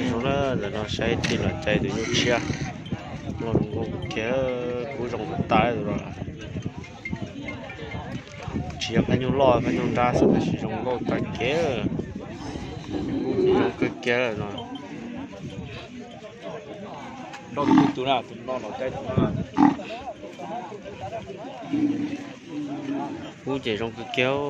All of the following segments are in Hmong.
Zoo na, ntawm no saib tij los cais tus nyuj tshiab, loj zoo nkauj kawg kiag, kub zoo tas tus no. Tsis yog phab nyuj loj phab nyuj nrab xwb tab sis zoo nkauj tag kev, kub zoo kawg kiag no. Tus no los cais tus no, kub ces zoo kawg kiag.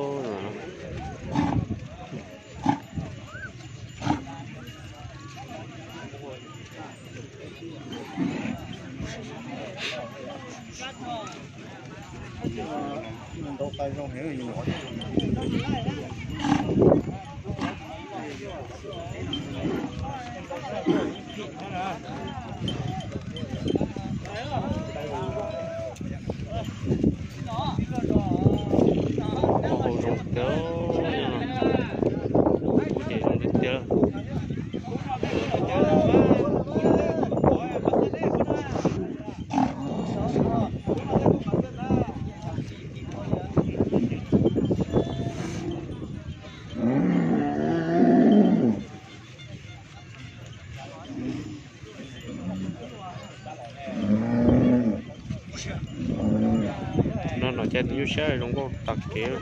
Hau zoo tiag, ces zoo tiag tiag. No los cais tus nyuj siab zoo nkauj tag kev.